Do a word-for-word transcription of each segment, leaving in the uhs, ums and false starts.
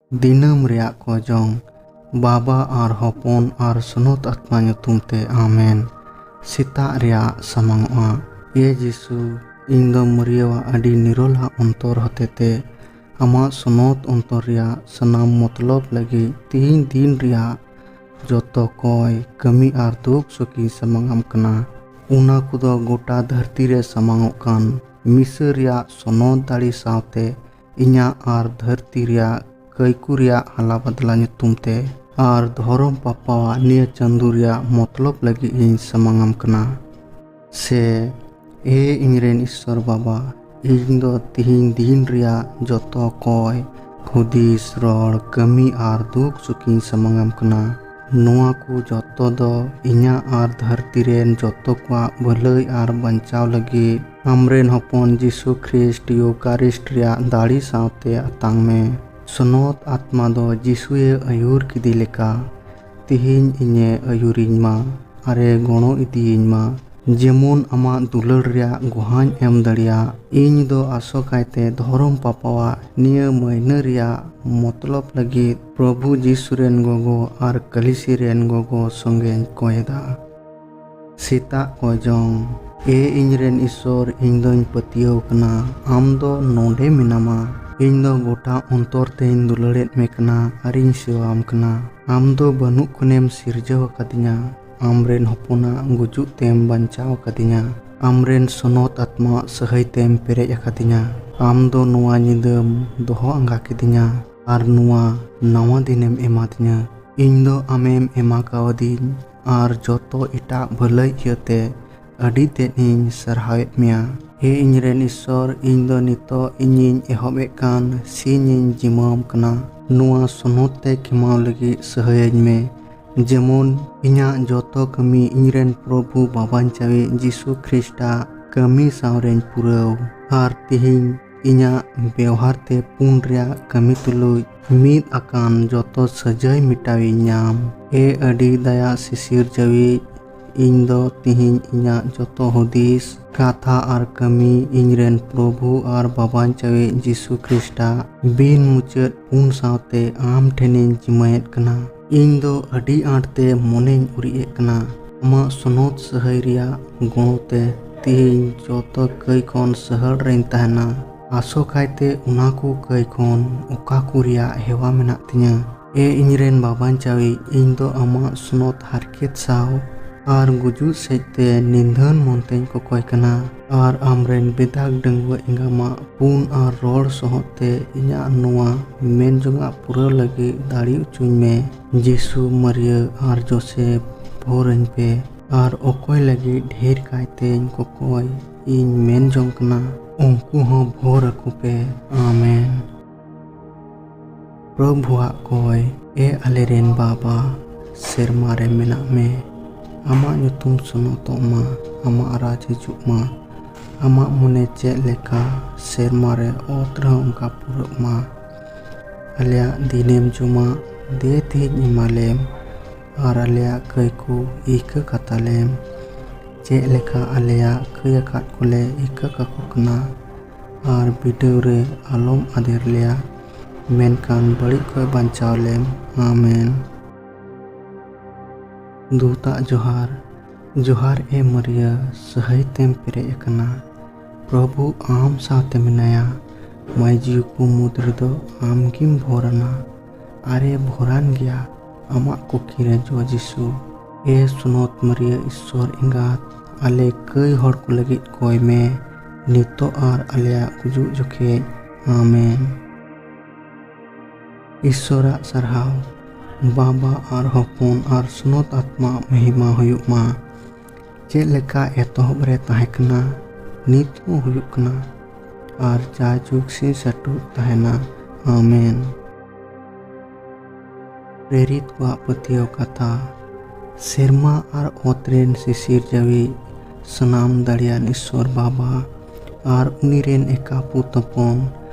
ᱫᱤᱱᱟᱹᱢ ᱨᱮᱭᱟᱜ ᱠᱚᱡᱚᱝ, ᱵᱟᱵᱟ ᱟᱨ ᱦᱚᱯᱚᱱ ᱟᱨ ᱥᱚᱱᱚᱛ ᱟᱛᱢᱟ ᱧᱩᱛᱩᱢ ᱛᱮ, ᱟᱢᱮᱱ᱾ ᱥᱮᱛᱟᱜ ᱨᱮᱭᱟᱜ ᱥᱟᱢᱟᱝᱚᱜᱼᱟ᱾ ᱮ ᱡᱤᱥᱩ, ᱤᱧ ᱫᱚ ᱢᱟᱹᱨᱤᱭᱟᱹᱣᱟᱜ ᱟᱹᱰᱤ ᱱᱤᱨᱚᱞᱟ ᱚᱱᱛᱚᱨ ᱦᱚᱛᱮᱛᱮ ᱟᱢᱟᱜ ᱥᱚᱱᱚᱛ ᱚᱱᱛᱚᱨ ᱨᱮᱭᱟᱜ ᱥᱟᱱᱟᱢ ᱢᱚᱛᱞᱚᱵ ᱞᱟᱹᱜᱤᱫ ᱛᱤᱦᱤᱧ ᱫᱤᱱ ᱨᱮᱭᱟᱜ ᱡᱚᱛᱚ ᱠᱚᱭ, ᱠᱟᱹᱢᱤ ᱟᱨ ᱫᱩᱠ ᱥᱩᱠᱤᱧ ᱥᱟᱢᱟᱝ ᱟᱢ ᱠᱟᱱᱟ᱾ ᱚᱱᱟ ᱠᱚᱫᱚ ᱜᱚᱴᱟ ᱫᱷᱟᱹᱨᱛᱤ ᱨᱮ ᱥᱟᱢᱟᱝᱚᱜ ᱠᱟᱱ ᱢᱤᱥᱟᱹ ᱨᱮᱭᱟᱜ ᱥᱚᱱᱚᱛ ᱫᱟᱲᱮ ᱥᱟᱶᱛᱮ ᱤᱧᱟᱹᱜ ᱟᱨ ᱫᱷᱟᱹᱨᱛᱤ ᱨᱮᱭᱟᱜ ᱠᱟᱹᱭᱠᱩ ᱨᱮᱭᱟᱜ ᱦᱟᱞᱟ ᱵᱟᱫᱞᱟ ᱧᱩᱛᱩᱢ ᱛᱮ ᱟᱨ ᱫᱷᱚᱨᱚᱢ ᱯᱟᱯᱟᱣᱟᱜ ᱱᱤᱭᱟᱹ ᱪᱟᱸᱫᱳ ᱨᱮᱭᱟᱜ ᱢᱚᱛᱞᱚᱵ ᱞᱟᱹᱜᱤᱫ ᱤᱧ ᱥᱟᱢᱟᱝ ᱟᱢ ᱠᱟᱱᱟ᱾ ᱥᱮ, ᱮ ᱤᱧᱨᱮᱱ ᱤᱥᱥᱚᱨ ᱵᱟᱵᱟ, ᱤᱧ ᱫᱚ ᱛᱤᱦᱤᱧ ᱫᱤᱱ ᱨᱮᱭᱟᱜ ᱡᱚᱛᱚ ᱠᱚᱭ, ᱦᱩᱫᱤᱥ, ᱨᱚᱲ, ᱠᱟᱹᱢᱤ ᱟᱨ ᱫᱩᱠ ᱥᱩᱠᱤᱧ ᱥᱟᱢᱟᱝ ᱟᱢ ᱠᱟᱱᱟ᱾ ᱱᱚᱣᱟ ᱠᱚ ᱡᱚᱛᱚ ᱫᱚ ᱤᱧᱟᱹᱜ ᱟᱨ ᱫᱷᱟᱹᱨᱛᱤ ᱨᱮᱱ ᱡᱚᱛᱚ ᱠᱚᱣᱟᱜ ᱵᱷᱟᱹᱞᱟᱹᱭ ᱟᱨ ᱵᱟᱧᱪᱟᱣ ᱞᱟᱹᱜᱤᱫ ᱟᱢᱨᱮᱱ ᱦᱚᱯᱚᱱ ᱡᱤᱥᱩ ᱠᱷᱨᱤᱥᱴ ᱤᱭᱩᱠᱟᱨᱤᱥᱴ ᱨᱮᱭᱟᱜ ᱫᱟᱲᱮ ᱥᱟᱶᱛᱮ ᱟᱛᱟᱝ ᱢᱮ᱾ ᱥᱚᱱᱚᱛ ᱟᱛᱢᱟ ᱫᱚ ᱡᱤᱥᱩᱭᱮ ᱟᱹᱭᱩᱨ ᱠᱮᱫᱮ ᱞᱮᱠᱟ, ᱛᱤᱦᱤᱧ ᱤᱧᱮ ᱟᱹᱭᱩᱨᱤᱧ ᱢᱟ ᱟᱨᱮ ᱜᱚᱲᱚ ᱤᱫᱤᱭᱤᱧ ᱢᱟ, ᱡᱮᱢᱚᱱ ᱟᱢᱟᱜ ᱫᱩᱞᱟᱹᱲ ᱨᱮᱭᱟᱜ ᱜᱚᱦᱟᱧ ᱮᱢ ᱫᱟᱲᱮᱭᱟᱜ᱾ ᱤᱧ ᱫᱚ ᱟᱥᱚᱠᱟᱭᱛᱮ ᱫᱷᱚᱨᱚᱢ ᱯᱟᱯᱟᱣᱟᱜ ᱱᱤᱭᱟᱹ ᱢᱟᱹᱦᱱᱟᱹ ᱨᱮᱭᱟᱜ ᱢᱚᱛᱞᱚᱵ ᱞᱟᱹᱜᱤᱫ ᱯᱨᱚᱵᱷᱩ ᱡᱤᱥᱩ ᱨᱮᱱ ᱜᱚᱜᱚ ᱟᱨ ᱠᱟᱹᱞᱤᱥᱤ ᱨᱮᱱ ᱜᱚᱜᱚ ᱥᱚᱸᱜᱮᱧ ᱠᱚᱭᱮᱫᱟ᱾ ᱥᱮᱛᱟᱜ ᱠᱚᱡᱚᱝ᱾ ᱮ ᱤᱧᱨᱮᱱ ᱤᱥᱥᱚᱨ, ᱤᱧ ᱫᱚᱧ ᱯᱟᱹᱛᱭᱟᱹᱣ ᱠᱟᱱᱟ ᱟᱢ ᱫᱚ ᱱᱚᱰᱮ ᱢᱮᱱᱟᱢᱟ᱾ ᱤᱧ ᱫᱚ ᱜᱚᱴᱟ ᱚᱱᱛᱚᱨ ᱛᱮᱧ ᱫᱩᱞᱟᱹᱲᱮᱫ ᱢᱮ ᱠᱟᱱᱟ ᱟᱨᱤᱧ ᱥᱮᱣᱟᱢ ᱠᱟᱱᱟ᱾ ᱟᱢ ᱫᱚ ᱵᱟᱹᱱᱩᱜ ᱠᱷᱚᱱᱮᱢ ᱥᱤᱨᱡᱟᱹᱣ ᱟᱠᱟᱫᱤᱧᱟ᱾ ᱟᱢᱨᱮᱱ ᱦᱚᱯᱚᱱᱟᱜ ᱜᱩᱡᱩᱜ ᱛᱮᱢ ᱵᱟᱧᱪᱟᱣ ᱟᱠᱟᱫᱤᱧᱟ᱾ ᱟᱢᱨᱮᱱ ᱥᱚᱱᱚᱛ ᱟᱛᱢᱟᱣᱟᱜ ᱥᱟᱹᱦᱟᱹᱭ ᱛᱮᱢ ᱯᱮᱨᱮᱡ ᱟᱠᱟᱫᱤᱧᱟ᱾ ᱟᱢ ᱫᱚ ᱱᱚᱣᱟ ᱧᱤᱫᱟᱹᱢ ᱫᱚᱦᱚ ᱟᱸᱜᱟ ᱠᱤᱫᱤᱧᱟ ᱟᱨ ᱱᱚᱣᱟ ᱱᱟᱣᱟ ᱫᱤᱱᱮᱢ ᱮᱢᱟᱫᱤᱧᱟ᱾ ᱤᱧ ᱫᱚ ᱟᱢᱮᱢ ᱮᱢᱟ ᱠᱟᱣᱫᱤᱧ ᱟᱨ ᱡᱚᱛᱚ ᱮᱴᱟᱜ ᱵᱷᱟᱹᱞᱟᱹᱭ ᱤᱭᱟᱹᱛᱮ ᱟᱹᱰᱤ ᱛᱮᱫ ᱤᱧ ᱥᱟᱨᱦᱟᱣᱮᱫ ᱢᱮᱭᱟ᱾ ᱦᱮ ᱤᱧᱨᱮᱱ ᱤᱥᱥᱚᱨ, ᱤᱧ ᱫᱚ ᱱᱤᱛᱚᱜ ᱤᱧᱤᱧ ᱮᱦᱚᱵ ᱮᱫ ᱠᱟᱱ ᱥᱤᱧ ᱤᱧ ᱡᱤᱢᱟᱹᱣᱟᱢ ᱠᱟᱱᱟ᱾ ᱱᱚᱣᱟ ᱥᱚᱱᱚᱛ ᱛᱮ ᱠᱷᱮᱢᱟᱣ ᱞᱟᱹᱜᱤᱫ ᱥᱟᱹᱦᱟᱹᱭᱟᱹᱧ ᱢᱮ, ᱡᱮᱢᱚᱱ ᱤᱧᱟᱹᱜ ᱡᱚᱛᱚ ᱠᱟᱹᱢᱤ ᱤᱧᱨᱮᱱ ᱯᱨᱚᱵᱷᱩ ᱵᱟᱵᱟᱧᱪᱟᱣᱤᱡ ᱡᱤᱥᱩ ᱠᱷᱨᱤᱥᱴᱟᱜ ᱠᱟᱹᱢᱤ ᱥᱟᱶᱨᱮᱧ ᱯᱩᱨᱟᱹᱣ᱾ ᱟᱨ ᱛᱤᱦᱤᱧ ᱤᱧᱟᱹᱜ ᱵᱮᱣᱦᱟᱨ ᱛᱮ ᱯᱩᱱ ᱨᱮᱭᱟᱜ ᱠᱟᱹᱢᱤ ᱛᱩᱞᱩᱡ ᱢᱤᱫ ᱟᱠᱟᱱ ᱡᱚᱛᱚ ᱥᱟᱹᱡᱟᱹᱭ ᱢᱮᱴᱟᱣᱤᱧ ᱧᱟᱢ᱾ ᱮ ᱟᱹᱰᱤ ᱫᱟᱭᱟ ᱥᱤᱥᱤᱨ ᱡᱟᱹᱣᱤᱡ, ᱤᱧ ᱫᱚ ᱛᱤᱦᱤᱧ ᱤᱧᱟᱹᱜ ᱡᱚᱛᱚ ᱦᱩᱫᱤᱥ, ᱠᱟᱛᱷᱟ ᱟᱨ ᱠᱟᱹᱢᱤ ᱤᱧ ᱨᱮᱱ ᱯᱨᱚᱵᱷᱩ ᱟᱨ ᱵᱟᱵᱟᱧᱪᱟᱣᱤᱡ ᱡᱤᱥᱩ ᱠᱷᱨᱤᱥᱴᱟᱜ ᱵᱤᱱ ᱢᱩᱪᱟᱹᱫ ᱯᱩᱱ ᱥᱟᱶᱛᱮ ᱟᱢ ᱴᱷᱮᱱᱤᱧ ᱡᱤᱢᱟᱹᱭᱮᱫ ᱠᱟᱱᱟ᱾ ᱤᱧ ᱫᱚ ᱟᱹᱰᱤ ᱟᱸᱴ ᱛᱮ ᱢᱚᱱᱮᱧ ᱩᱨᱤᱡ ᱮᱫ ᱠᱟᱱᱟ᱾ ᱟᱢᱟᱜ ᱥᱚᱱᱚᱛ ᱥᱟᱹᱦᱟᱹᱭ ᱨᱮᱭᱟᱜ ᱜᱚᱲᱚ ᱛᱮ ᱛᱤᱦᱤᱧ ᱡᱚᱛᱚ ᱠᱟᱹᱭ ᱠᱷᱚᱱ ᱥᱟᱹᱦᱟᱹᱲ ᱨᱮᱧ ᱛᱟᱦᱮᱱᱟ᱾ ᱟᱥᱚᱠᱟᱭᱛᱮ ᱚᱱᱟ ᱠᱚ ᱠᱟᱹᱭ ᱠᱷᱚᱱ ᱚᱠᱟ ᱠᱚ ᱨᱮᱭᱟᱜ ᱦᱮᱣᱟ ᱢᱮᱱᱟᱜ ᱛᱤᱧᱟᱹ᱾ ᱮ ᱤᱧ ᱨᱮᱱ ᱵᱟᱵᱟᱧᱪᱟᱣᱤᱡ, ᱤᱧ ᱫᱚ ᱟᱢᱟᱜ ᱥᱚᱱᱚᱛ ᱦᱟᱨᱠᱮᱛ ᱥᱟᱶ ᱟᱨ ᱜᱩᱡᱩᱜ ᱥᱮᱡ ᱛᱮ ᱱᱤᱫᱷᱟᱹᱱ ᱢᱚᱱᱛᱮᱧ ᱠᱚᱠᱚᱭ ᱠᱟᱱᱟ᱾ ᱟᱨ ᱟᱢᱨᱮᱱ ᱵᱮᱫᱟᱜᱽ ᱰᱟᱺᱜᱩᱣᱟᱹ ᱮᱸᱜᱟᱢᱟᱜ ᱯᱩᱱ ᱟᱨ ᱨᱚᱲ ᱥᱚᱦᱚᱫ ᱛᱮ ᱤᱧᱟᱹᱜ ᱱᱚᱣᱟ ᱢᱮᱱ ᱡᱚᱝᱟᱜ ᱯᱩᱨᱟᱹᱣ ᱞᱟᱹᱜᱤᱫ ᱫᱟᱲᱮ ᱚᱪᱚᱧ ᱢᱮ᱾ ᱡᱤᱥᱩ, ᱢᱟᱹᱨᱤᱭᱟᱹ ᱟᱨ ᱡᱳᱥᱮᱯ, ᱵᱷᱳᱨᱟᱹᱧ ᱯᱮ᱾ ᱟᱨ ᱚᱠᱚᱭ ᱞᱟᱹᱜᱤᱫ ᱰᱷᱮᱨ ᱠᱟᱭᱛᱮᱧ ᱠᱚᱠᱚᱭ ᱤᱧ ᱢᱮᱱ ᱡᱚᱝ ᱠᱟᱱᱟ, ᱩᱱᱠᱩ ᱦᱚᱸ ᱵᱷᱳᱨ ᱟᱠᱚ ᱯᱮ᱾ ᱟᱢᱮᱱ᱾ ᱯᱨᱚᱵᱷᱩᱣᱟᱜ ᱠᱚᱭ᱾ ᱮ ᱟᱞᱮᱨᱮᱱ ᱵᱟᱵᱟ, ᱥᱮᱨᱢᱟ ᱨᱮ ᱢᱮᱱᱟᱜ ᱢᱮ, ᱟᱢᱟᱜ ᱧᱩᱛᱩᱢ ᱥᱚᱱᱚᱛᱚᱜ ᱢᱟ, ᱟᱢᱟᱜ ᱨᱟᱡᱽ ᱦᱤᱡᱩᱜ ᱢᱟ, ᱟᱢᱟᱜ ᱢᱚᱱᱮ ᱪᱮᱫ ᱞᱮᱠᱟ ᱥᱮᱨᱢᱟ ᱨᱮ ᱚᱛ ᱨᱮᱦᱚᱸ ᱚᱱᱠᱟ ᱯᱩᱨᱟᱹᱜ ᱢᱟ᱾ ᱟᱞᱮᱭᱟᱜ ᱫᱤᱱᱮᱢ ᱡᱚᱢᱟᱜ ᱫᱮ ᱛᱮᱦᱮᱧ ᱮᱢᱟᱞᱮᱢ, ᱟᱨ ᱟᱞᱮᱭᱟᱜ ᱠᱟᱹᱭ ᱠᱚ ᱤᱠᱟᱹ ᱠᱟᱛᱟᱞᱮᱢ, ᱪᱮᱫ ᱞᱮᱠᱟ ᱟᱞᱮᱭᱟᱜ ᱠᱟᱹᱭ ᱟᱠᱟᱫ ᱠᱚᱞᱮ ᱤᱠᱟᱹ ᱠᱟᱠᱚ ᱠᱟᱱᱟ᱾ ᱟᱨ ᱵᱤᱰᱟᱹᱣ ᱨᱮ ᱟᱞᱚᱢ ᱟᱫᱮᱨ ᱞᱮᱭᱟ, ᱢᱮᱱᱠᱷᱟᱱ ᱵᱟᱹᱲᱤᱡ ᱠᱷᱚᱱ ᱵᱟᱧᱪᱟᱣ ᱞᱮᱢ᱾ ᱟᱢᱮᱱ᱾ ᱫᱩᱛᱟᱜ ᱡᱚᱦᱟᱨ᱾ ᱡᱚᱦᱟᱨ ᱮ ᱢᱟᱹᱨᱤᱭᱟᱹ, ᱥᱟᱹᱦᱟᱹᱭ ᱛᱮᱢ ᱯᱮᱨᱮᱡ ᱟᱠᱟᱱᱟ, ᱯᱨᱚᱵᱷᱩ ᱟᱢ ᱥᱟᱶᱛᱮ ᱢᱮᱱᱟᱭᱟ᱾ ᱢᱟᱹᱭ ᱡᱤᱣᱤ ᱠᱚ ᱢᱩᱫᱽ ᱨᱮᱫᱚ ᱟᱢ ᱜᱮᱢ ᱵᱷᱚᱨᱟᱱᱟ᱾ ᱟᱨᱮ ᱵᱷᱚᱨᱟᱱ ᱜᱮᱭᱟ ᱟᱢᱟᱜ ᱠᱩᱠᱷᱤ ᱨᱮ ᱡᱚ ᱡᱤᱥᱩ᱾ ᱮ ᱥᱩᱱᱚᱛ ᱢᱟᱹᱨᱤᱭᱟᱹ ᱤᱥᱥᱚᱨ ᱮᱸᱜᱟᱛ, ᱟᱞᱮ ᱠᱟᱹᱭ ᱦᱚᱲ ᱠᱚ ᱞᱟᱹᱜᱤᱫ ᱠᱚᱭ ᱢᱮ, ᱱᱤᱛᱚᱜ ᱟᱨ ᱟᱞᱮᱭᱟᱜ ᱜᱩᱡᱩᱜ ᱡᱚᱠᱷᱮᱡ᱾ ᱟᱢᱮᱱ᱾ ᱤᱥᱥᱚᱨᱟᱜ ᱥᱟᱨᱦᱟᱣ, ᱵᱟᱵᱟ ᱟᱨ ᱦᱚᱯᱚᱱ ᱟᱨ ᱥᱩᱱᱚᱛ ᱟᱛᱢᱟ ᱢᱚᱦᱤᱢᱟ ᱦᱩᱭᱩᱜ ᱢᱟ᱾ ᱪᱮᱫ ᱞᱮᱠᱟ ᱮᱛᱚᱦᱚᱵ ᱨᱮ ᱛᱟᱦᱮᱸ ᱠᱟᱱᱟ, ᱱᱤᱛ ᱦᱚᱸ ᱦᱩᱭᱩᱜ ᱠᱟᱱᱟ, ᱟᱨ ᱡᱟᱭᱡᱩᱜᱽ ᱥᱤᱧ ᱥᱟᱹᱴᱩᱜ ᱛᱟᱦᱮᱱᱟ᱾ ᱟᱢᱮᱱ᱾ ᱯᱨᱮᱨᱤᱛ ᱠᱚᱣᱟᱜ ᱯᱟᱹᱛᱭᱟᱹᱣ ᱠᱟᱛᱷᱟ᱾ ᱥᱮᱨᱢᱟ ᱟᱨ ᱚᱛ ᱨᱮᱱ ᱥᱤᱥᱤᱨ ᱡᱟᱹᱣᱤᱡ ᱥᱟᱱᱟᱢ ᱫᱟᱲᱮᱭᱟᱱ ᱤᱥᱥᱚᱨ ᱵᱟᱵᱟ ᱟᱨ ᱩᱱᱤ ᱨᱮᱱ ᱮᱠᱟᱯᱩᱛ ᱦᱚᱯᱚᱱ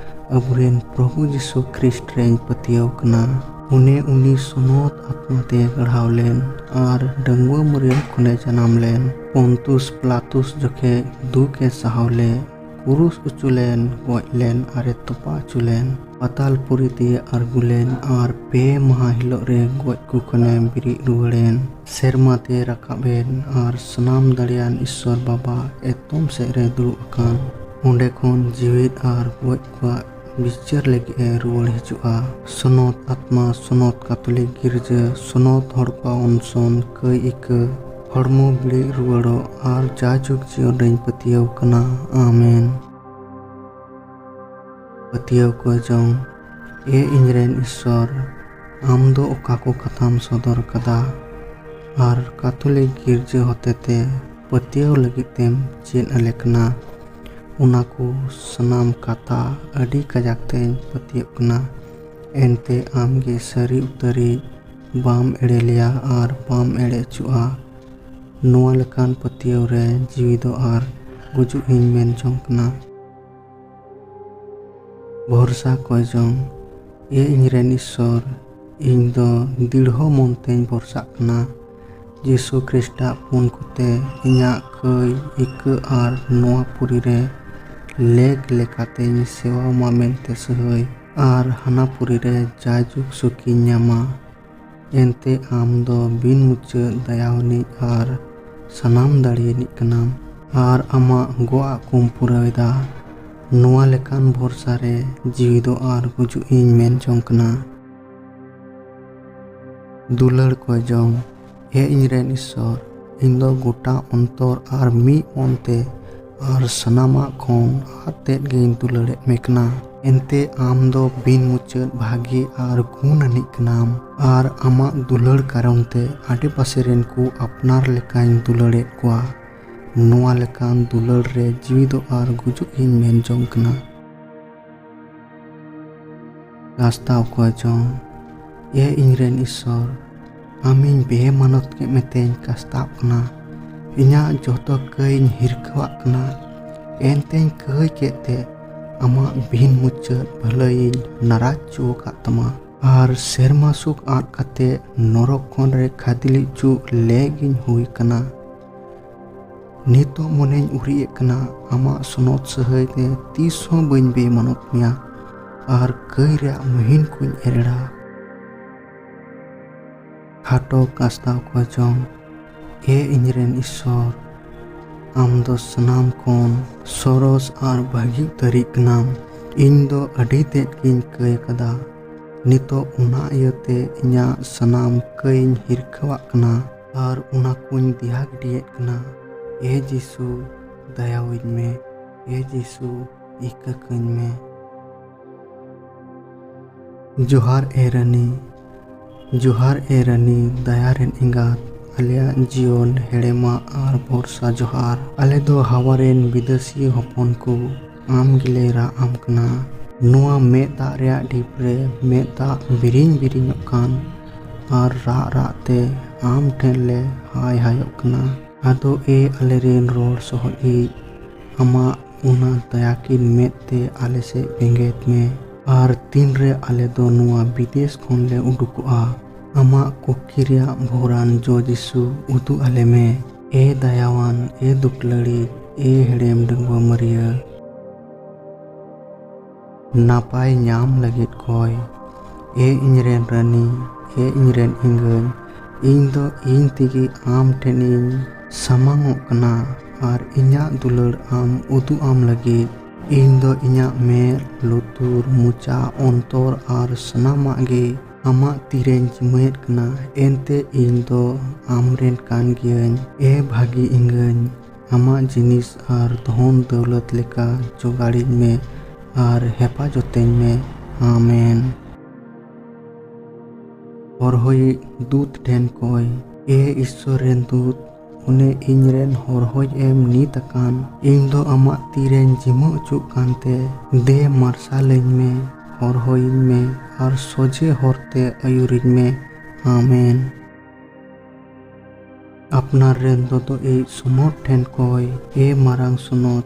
ᱟᱵᱚᱨᱮᱱ ᱯᱨᱚᱵᱷᱩ ᱡᱤᱥᱩ ᱠᱷᱨᱤᱥᱴ ᱨᱮᱧ ᱯᱟᱹᱛᱭᱟᱹᱣ ᱠᱟᱱᱟ᱾ ᱚᱱᱮ ᱩᱱᱤ ᱥᱚᱱᱚᱛ ᱟᱛᱢᱟ ᱛᱮ ᱜᱟᱲᱦᱟᱣ ᱞᱮᱱ ᱟᱨ ᱰᱟᱺᱜᱩᱣᱟᱹ ᱢᱟᱹᱨᱭᱟᱹᱢ ᱠᱷᱚᱱᱮ ᱡᱟᱱᱟᱢ ᱞᱮᱱ᱾ ᱯᱚᱱᱛᱩᱥ ᱯᱤᱞᱟᱛᱩᱥ ᱡᱚᱠᱷᱮᱡ ᱫᱩᱠ ᱮ ᱥᱟᱦᱟᱣ ᱞᱮᱫ, ᱠᱩᱨᱩᱥ ᱚᱪᱚ ᱞᱮᱱ, ᱜᱚᱡ ᱞᱮᱱ ᱟᱨ ᱮ ᱛᱚᱯᱟ ᱚᱪᱚ ᱞᱮᱱ᱾ ᱯᱟᱛᱟᱞ ᱯᱩᱨᱤ ᱛᱮ ᱟᱬᱜᱚ ᱞᱮᱱ ᱟᱨ ᱯᱮ ᱢᱟᱦᱟ ᱦᱤᱞᱳᱜ ᱨᱮ ᱜᱚᱡ ᱠᱚ ᱠᱷᱚᱱᱮ ᱵᱮᱨᱮᱫ ᱨᱩᱣᱟᱹᱲ ᱮᱱ᱾ ᱥᱮᱨᱢᱟ ᱛᱮ ᱨᱟᱠᱟᱵ ᱮᱱ ᱟᱨ ᱥᱟᱱᱟᱢ ᱫᱟᱲᱮᱭᱟᱱ ᱤᱥᱥᱚᱨ ᱵᱟᱵᱟ ᱮᱛᱚᱢ ᱥᱮᱫ ᱨᱮ ᱫᱩᱲᱩᱵ ᱟᱠᱟᱱ᱾ ᱚᱸᱰᱮ ᱠᱷᱚᱱ ᱡᱤᱣᱤᱫ ᱟᱨ ᱜᱚᱡ ᱠᱚᱣᱟᱜ ᱵᱤᱪᱟᱹᱨ ᱞᱟᱹᱜᱤᱫ ᱮ ᱨᱩᱣᱟᱹᱲ ᱦᱤᱡᱩᱜᱼᱟ᱾ ᱥᱚᱱᱚᱛ ᱟᱛᱢᱟ, ᱥᱚᱱᱚᱛ ᱠᱟᱛᱷᱚᱞᱤᱠ ᱜᱤᱨᱡᱟᱹ, ᱥᱚᱱᱚᱛ ᱦᱚᱲ ᱠᱚᱣᱟᱜ ᱚᱱᱥᱚᱱ, ᱠᱟᱹᱭ ᱤᱠᱟᱹ, ᱦᱚᱲᱢᱚ ᱵᱮᱨᱮᱫ ᱨᱩᱣᱟᱹᱲᱚᱜ ᱟᱨ ᱡᱟᱭᱡᱩᱜᱽ ᱡᱤᱭᱚᱱ ᱨᱮᱧ ᱯᱟᱹᱛᱭᱟᱹᱣ ᱠᱟᱱᱟ᱾ ᱟᱢᱮᱱ᱾ ᱯᱟᱹᱛᱭᱟᱹᱣ ᱠᱚ ᱡᱚᱝ᱾ ᱮ ᱤᱧᱨᱮᱱ ᱤᱥᱥᱚᱨ, ᱟᱢ ᱫᱚ ᱚᱠᱟ ᱠᱚ ᱠᱟᱛᱷᱟᱢ ᱥᱚᱫᱚᱨ ᱠᱟᱫᱟ ᱟᱨ ᱠᱟᱛᱷᱚᱞᱤᱠ ᱜᱤᱨᱡᱟᱹ ᱦᱚᱛᱮᱛᱮ ᱯᱟᱹᱛᱭᱟᱹᱣ ᱞᱟᱹᱜᱤᱫ ᱛᱮᱢ ᱪᱮᱫ ᱟᱞᱮ ᱠᱟᱱᱟ, ᱚᱱᱟ ᱠᱚ ᱥᱟᱱᱟᱢ ᱠᱟᱛᱷᱟ ᱟᱹᱰᱤ ᱠᱟᱡᱟᱠ ᱛᱮᱧ ᱯᱟᱹᱛᱭᱟᱹᱜ ᱠᱟᱱᱟ᱾ ᱮᱱᱛᱮ ᱟᱢ ᱜᱮ ᱥᱟᱹᱨᱤ ᱩᱛᱟᱹᱨᱤᱡ, ᱵᱟᱢ ᱮᱲᱮ ᱞᱮᱭᱟ ᱟᱨ ᱵᱟᱢ ᱮᱲᱮ ᱦᱚᱪᱚᱜᱼᱟ᱾ ᱱᱚᱣᱟ ᱞᱮᱠᱟᱱ ᱯᱟᱹᱛᱭᱟᱹᱣ ᱨᱮ ᱡᱤᱣᱤ ᱫᱚ ᱟᱨ ᱜᱩᱡᱩᱜ ᱤᱧ ᱢᱮᱱ ᱡᱚᱝ ᱠᱟᱱᱟ᱾ ᱵᱷᱚᱨᱥᱟ ᱠᱚᱭ ᱡᱚᱝ᱾ ᱮ ᱤᱧᱨᱮᱱ ᱤᱥᱥᱚᱨ, ᱤᱧ ᱫᱚ ᱫᱤᱲᱦᱚ ᱢᱚᱱ ᱛᱮᱧ ᱵᱷᱚᱨᱥᱟᱜ ᱠᱟᱱᱟ᱾ ᱡᱤᱥᱩ ᱠᱷᱨᱤᱥᱴᱟᱜ ᱯᱩᱱ ᱠᱚᱛᱮ ᱤᱧᱟᱹᱜ ᱠᱟᱹᱭ ᱤᱠᱟᱹ ᱟᱨ ᱱᱚᱣᱟ ᱯᱩᱨᱤ ᱨᱮ ᱞᱮᱠ ᱞᱮᱠᱟᱛᱮᱧ ᱥᱮᱣᱟ ᱢᱟ ᱢᱮᱱᱛᱮ ᱥᱟᱹᱦᱟᱹᱭ ᱟᱨ ᱦᱟᱱᱟ ᱯᱩᱨᱤ ᱨᱮ ᱡᱟᱭᱡᱩᱜᱽ ᱥᱩᱠᱤᱧ ᱧᱟᱢᱟ᱾ ᱮᱱᱛᱮ ᱟᱢ ᱫᱚ ᱵᱤᱱ ᱢᱩᱪᱟᱹᱫ ᱫᱟᱭᱟᱣᱟᱱᱤᱡ ᱟᱨ ᱥᱟᱱᱟᱢ ᱫᱟᱲᱮᱭᱟᱱᱤᱡ ᱠᱟᱱᱟᱢ ᱟᱨ ᱟᱢᱟᱜ ᱜᱚᱜ ᱟᱜ ᱠᱚᱢ ᱯᱩᱨᱟᱹᱣ ᱮᱫᱟ᱾ ᱱᱚᱣᱟ ᱞᱮᱠᱟᱱ ᱵᱷᱚᱨᱥᱟ ᱨᱮ ᱡᱤᱣᱤ ᱫᱚ ᱟᱨ ᱜᱩᱡᱩᱜ ᱤᱧ ᱢᱮᱱ ᱡᱚᱝ ᱠᱟᱱᱟ᱾ ᱫᱩᱞᱟᱹᱲ ᱠᱚᱭ ᱡᱚᱝ᱾ ᱮ ᱤᱧᱨᱮᱱ ᱤᱥᱥᱚᱨ, ᱤᱧ ᱫᱚ ᱜᱚᱴᱟ ᱚᱱᱛᱚᱨ ᱟᱨ ᱢᱤᱫ ᱢᱚᱱ ᱛᱮ ᱟᱨ ᱥᱟᱱᱟᱢᱟᱜ ᱠᱷᱚᱱ ᱟᱫ ᱛᱮᱫ ᱜᱮᱧ ᱫᱩᱞᱟᱹᱲᱮᱫ ᱢᱮ ᱠᱟᱱᱟ᱾ ᱮᱱᱛᱮ ᱟᱢ ᱫᱚ ᱵᱤᱱ ᱢᱩᱪᱟᱹᱫ ᱵᱷᱟᱹᱜᱤ ᱟᱨ ᱜᱩᱱ ᱟᱹᱱᱤᱡ ᱠᱟᱱᱟᱢ ᱟᱨ ᱟᱢᱟᱜ ᱫᱩᱞᱟᱹᱲ ᱠᱟᱨᱚᱱ ᱛᱮ ᱟᱰᱮᱯᱟᱥᱮ ᱨᱮᱱ ᱠᱚ ᱟᱯᱱᱟᱨ ᱞᱮᱠᱟᱧ ᱫᱩᱞᱟᱹᱲᱮᱫ ᱠᱚᱣᱟ᱾ ᱱᱚᱣᱟ ᱞᱮᱠᱟᱱ ᱫᱩᱞᱟᱹᱲ ᱨᱮ ᱡᱤᱣᱤ ᱫᱚ ᱟᱨ ᱜᱩᱡᱩᱜ ᱤᱧ ᱢᱮᱱ ᱡᱚᱝ ᱠᱟᱱᱟ᱾ ᱠᱟᱥᱛᱟᱣ ᱠᱚᱭ ᱪᱚᱝ᱾ ᱮ ᱤᱧᱨᱮᱱ ᱤᱥᱥᱚᱨ, ᱟᱢᱤᱧ ᱵᱮᱢᱟᱱᱚᱛ ᱠᱮᱫ ᱢᱮᱛᱮᱧ ᱠᱟᱥᱛᱟᱣ ᱠᱟᱱᱟ᱾ ᱤᱧᱟᱹᱜ ᱡᱚᱛᱚ ᱠᱟᱹᱭᱤᱧ ᱦᱤᱨᱠᱷᱟᱹᱣᱟᱜ ᱠᱟᱱᱟ᱾ ᱮᱱᱛᱮᱧ ᱠᱟᱹᱭ ᱠᱮᱫ ᱛᱮ ᱟᱢᱟᱜ ᱵᱤᱱ ᱢᱩᱪᱟᱹᱫ ᱵᱷᱟᱹᱞᱟᱹᱭᱤᱧ ᱱᱟᱨᱟᱡ ᱦᱚᱪᱚ ᱟᱠᱟᱫ ᱛᱟᱢᱟ᱾ ᱟᱨ ᱥᱮᱨᱢᱟ ᱥᱩᱠ ᱟᱫ ᱠᱟᱛᱮ ᱱᱚᱨᱚᱠ ᱠᱷᱚᱱ ᱨᱮ ᱠᱷᱟᱫᱽᱞᱤ ᱪᱩᱜ ᱞᱮ ᱜᱤᱧ ᱦᱩᱭ ᱠᱟᱱᱟ᱾ ᱱᱤᱛᱚᱜ ᱢᱚᱱᱮᱧ ᱩᱨᱤᱡ ᱮᱫ ᱠᱟᱱᱟ ᱟᱢᱟᱜ ᱥᱚᱱᱚᱛ ᱥᱟᱹᱦᱟᱹᱭ ᱛᱮ ᱛᱤᱥ ᱦᱚᱸ ᱵᱟᱹᱧ ᱵᱮᱢᱟᱱᱚᱛ ᱢᱮᱭᱟ ᱟᱨ ᱠᱟᱹᱭ ᱨᱮᱭᱟᱜ ᱢᱩᱦᱤᱱ ᱠᱚᱧ ᱮᱨᱮᱲᱟ᱾ ᱠᱷᱟᱴᱚ ᱠᱟᱥᱛᱟᱣ ᱠᱚ ᱡᱚᱢ᱾ ᱮ ᱤᱧᱨᱮᱱ ᱤᱥᱥᱚᱨ, ᱟᱢ ᱫᱚ ᱥᱟᱱᱟᱢ ᱠᱷᱚᱱ ᱥᱚᱨᱚᱥ ᱟᱨ ᱵᱷᱟᱹᱜᱤ ᱩᱛᱟᱹᱨᱤᱡ ᱠᱟᱱᱟᱢ᱾ ᱤᱧ ᱫᱚ ᱟᱹᱰᱤ ᱛᱮᱫ ᱜᱤᱧ ᱠᱟᱹᱭ ᱟᱠᱟᱫᱟ᱾ ᱱᱤᱛᱚᱜ ᱚᱱᱟ ᱤᱭᱟᱹᱛᱮ ᱤᱧᱟᱹᱜ ᱥᱟᱱᱟᱢ ᱠᱟᱹᱭᱤᱧ ᱦᱤᱨᱠᱷᱟᱹᱣᱟᱜ ᱠᱟᱱᱟ ᱟᱨ ᱚᱱᱟ ᱠᱚᱧ ᱫᱮᱭᱟ ᱜᱤᱰᱤᱭᱮᱫ ᱠᱟᱱᱟ᱾ ᱮ ᱡᱤᱥᱩ, ᱫᱟᱭᱟᱣᱟᱹᱧ ᱢᱮ᱾ ᱮ ᱡᱤᱥᱩ, ᱤᱠᱟᱹ ᱠᱟᱹᱧ ᱢᱮ᱾ ᱡᱚᱦᱟᱨ ᱮ ᱨᱟᱹᱱᱤ, ᱡᱚᱦᱟᱨ ᱮ ᱨᱟᱹᱱᱤ, ᱫᱟᱭᱟ ᱨᱮᱱ ᱮᱸᱜᱟᱛ, ᱟᱞᱮᱭᱟᱜ ᱡᱤᱭᱚᱱ ᱦᱮᱲᱮᱢᱟᱜ ᱟᱨ ᱵᱷᱚᱨᱥᱟ ᱡᱚᱦᱟᱨ᱾ ᱟᱞᱮ ᱫᱚ ᱦᱟᱣᱟ ᱨᱮᱱ ᱵᱤᱫᱮᱥᱤ ᱦᱚᱯᱚᱱ ᱠᱚ, ᱟᱢ ᱜᱮᱞᱮ ᱨᱟᱜ ᱟᱢ ᱠᱟᱱᱟ᱾ ᱱᱚᱣᱟ ᱢᱮᱫ ᱫᱟᱜ ᱨᱮᱭᱟᱜ ᱰᱷᱤᱯ ᱨᱮ ᱢᱮᱫ ᱫᱟᱜ ᱵᱤᱨᱤᱧ ᱵᱤᱨᱤᱧᱚᱜ ᱠᱟᱱ ᱟᱨ ᱨᱟᱜ ᱨᱟᱜ ᱛᱮ ᱟᱢ ᱴᱷᱮᱱ ᱞᱮ ᱦᱟᱭ ᱦᱟᱭᱚᱜ ᱠᱟᱱᱟ᱾ ᱟᱫᱚ ᱮ ᱟᱞᱮᱨᱮᱱ ᱨᱚᱲ ᱥᱚᱦᱚᱫ ᱤᱡ, ᱟᱢᱟᱜ ᱚᱱᱟ ᱫᱟᱭᱟᱠᱤᱱ ᱢᱮᱫ ᱛᱮ ᱟᱞᱮ ᱥᱮᱫ ᱵᱮᱸᱜᱮᱫ ᱢᱮ᱾ ᱟᱨ ᱛᱤᱱᱨᱮ ᱟᱞᱮ ᱫᱚ ᱱᱚᱣᱟ ᱵᱤᱫᱮᱥ ᱠᱷᱚᱱ ᱞᱮ ᱩᱰᱩᱠᱚᱜᱼᱟ, ᱟᱢᱟᱜ ᱠᱩᱠᱷᱤ ᱨᱮᱭᱟᱜ ᱵᱷᱚᱨᱟᱱ ᱡᱚ ᱡᱤᱥᱩ ᱩᱫᱩᱜ ᱟᱞᱮ ᱢᱮ᱾ ᱮ ᱫᱟᱭᱟᱣᱟᱱ, ᱮ ᱫᱩᱠᱞᱟᱹᱲᱤ, ᱮ ᱦᱮᱲᱮᱢ ᱰᱟᱺᱜᱩᱣᱟᱹ ᱢᱟᱹᱨᱭᱟᱹ᱾ ᱱᱟᱯᱟᱭ ᱧᱟᱢ ᱞᱟᱹᱜᱤᱫ ᱠᱚᱭ᱾ ᱮ ᱤᱧᱨᱮᱱ ᱨᱟᱹᱱᱤ, ᱮ ᱤᱧᱨᱮᱱ ᱮᱸᱜᱟᱹᱧ, ᱤᱧ ᱫᱚ ᱤᱧ ᱛᱮᱜᱮ ᱟᱢ ᱴᱷᱮᱱᱤᱧ ᱥᱟᱢᱟᱝᱚᱜ ᱠᱟᱱᱟ ᱟᱨ ᱤᱧᱟᱹᱜ ᱫᱩᱞᱟᱹᱲ ᱟᱢ ᱩᱫᱩᱜ ᱟᱢ ᱞᱟᱹᱜᱤᱫ᱾ ᱤᱧ ᱫᱚ ᱤᱧᱟᱹᱜ ᱢᱮᱫ, ᱞᱩᱛᱩᱨ, ᱢᱚᱪᱟ, ᱚᱱᱛᱚᱨ ᱟᱨ ᱥᱟᱱᱟᱢᱟᱜ ᱜᱮ ᱟᱢᱟᱜ ᱛᱤᱨᱮᱧ ᱡᱤᱢᱟᱹᱭᱮᱫ ᱠᱟᱱᱟ᱾ ᱮᱱᱛᱮ ᱤᱧ ᱫᱚ ᱟᱢᱨᱮᱱ ᱠᱟᱱ ᱜᱤᱭᱟᱹᱧ᱾ ᱮ ᱵᱷᱟᱹᱜᱤ ᱮᱸᱜᱟᱹᱧ, ᱟᱢᱟᱜ ᱡᱤᱱᱤᱥ ᱟᱨ ᱫᱷᱚᱱ ᱫᱟᱹᱣᱞᱟᱹᱛ ᱞᱮᱠᱟ ᱡᱚᱜᱟᱲᱤᱧ ᱢᱮ ᱟᱨ ᱦᱮᱯᱟᱡᱚᱛᱟᱹᱧ ᱢᱮ᱾ ᱟᱢᱮᱱ᱾ ᱦᱚᱨᱦᱚᱭᱤᱡ ᱫᱩᱛ ᱴᱷᱮᱱ ᱠᱚᱭ᱾ ᱮ ᱤᱥᱥᱚᱨ ᱨᱮᱱ ᱫᱩᱛ, ᱚᱱᱮ ᱤᱧᱨᱮᱱ ᱦᱚᱨᱦᱚᱭ ᱮᱢ ᱱᱤᱛ ᱟᱠᱟᱱ᱾ ᱤᱧ ᱫᱚ ᱟᱢᱟᱜ ᱛᱤᱨᱮᱧ ᱡᱤᱢᱟᱹ ᱚᱪᱚᱜ ᱠᱟᱱᱛᱮ, ᱫᱮ ᱢᱟᱨᱥᱟᱞᱟᱹᱧ ᱢᱮ, ᱦᱚᱨᱦᱚᱭᱤᱧ ᱢᱮ ᱟᱨ ᱥᱚᱡᱷᱮ ᱦᱚᱨᱛᱮ ᱟᱹᱭᱩᱨᱤᱧ ᱢᱮ᱾ ᱟᱢᱮᱱ᱾ ᱟᱯᱱᱟᱨ ᱨᱮᱱ ᱫᱚᱫᱚ ᱤᱡ ᱥᱚᱱᱚᱛ ᱴᱷᱮᱱ ᱠᱚᱭ᱾ ᱮ ᱢᱟᱨᱟᱝ ᱥᱚᱱᱚᱛ,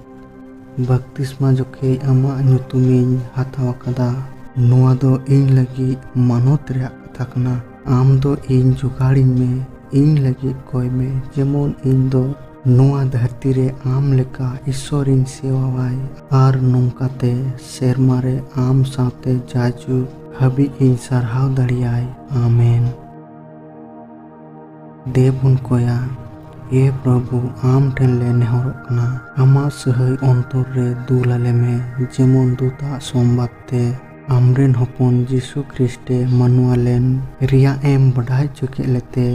ᱵᱟᱯᱛᱤᱥᱢᱟ ᱡᱚᱠᱷᱮᱡ ᱟᱢᱟᱜ ᱧᱩᱛᱩᱢᱤᱧ ᱦᱟᱛᱟᱣ ᱟᱠᱟᱫᱟ᱾ ᱱᱚᱣᱟ ᱫᱚ ᱤᱧ ᱞᱟᱹᱜᱤᱫ ᱢᱟᱱᱚᱛ ᱨᱮᱭᱟᱜ ᱠᱟᱛᱷᱟ ᱠᱟᱱᱟ᱾ ᱟᱢ ᱫᱚ ᱤᱧ ᱡᱚᱜᱟᱲᱤᱧ ᱢᱮ, ᱤᱧ ᱞᱟᱹᱜᱤᱫ ᱠᱚᱭ ᱢᱮ, ᱡᱮᱢᱚᱱ ᱤᱧ ᱫᱚ ᱱᱚᱣᱟ ᱫᱷᱟᱹᱨᱛᱤ ᱨᱮ ᱟᱢ ᱞᱮᱠᱟ ᱤᱥᱥᱚᱨᱤᱧ ᱥᱮᱣᱟᱣᱟᱭ ᱟᱨ ᱱᱚᱝᱠᱟᱛᱮ ᱥᱮᱨᱢᱟ ᱨᱮ ᱟᱢ ᱥᱟᱶᱛᱮ ᱡᱟᱭᱡᱩᱜᱽ ᱦᱟᱹᱵᱤᱡ ᱤᱧ ᱥᱟᱨᱦᱟᱣ ᱫᱟᱲᱮᱭᱟᱭ᱾ ᱟᱢᱮᱱ᱾ ᱫᱮᱵ ᱵᱚᱱ ᱠᱚᱭᱟ᱾ ᱮ ᱯᱨᱚᱵᱷᱩ, ᱟᱢ ᱴᱷᱮᱱ ᱞᱮ ᱱᱮᱦᱚᱨᱚᱜ ᱠᱟᱱᱟ, ᱟᱢᱟᱜ ᱥᱟᱹᱦᱟᱹᱭ ᱚᱱᱛᱚᱨ ᱨᱮ ᱫᱩᱞ ᱟᱞᱮ ᱢᱮ, ᱡᱮᱢᱚᱱ ᱫᱩᱛᱟᱜ ᱥᱚᱢᱵᱟᱫ ᱛᱮ ᱟᱢᱨᱮᱱ ᱦᱚᱯᱚᱱ ᱡᱤᱥᱩ ᱠᱷᱨᱤᱥᱴᱮ ᱢᱟᱱᱣᱟ ᱞᱮᱱ ᱨᱮᱭᱟᱜ ᱮᱢ ᱵᱟᱰᱟᱭ ᱦᱚᱪᱚ ᱠᱮᱫ ᱞᱮᱛᱮ,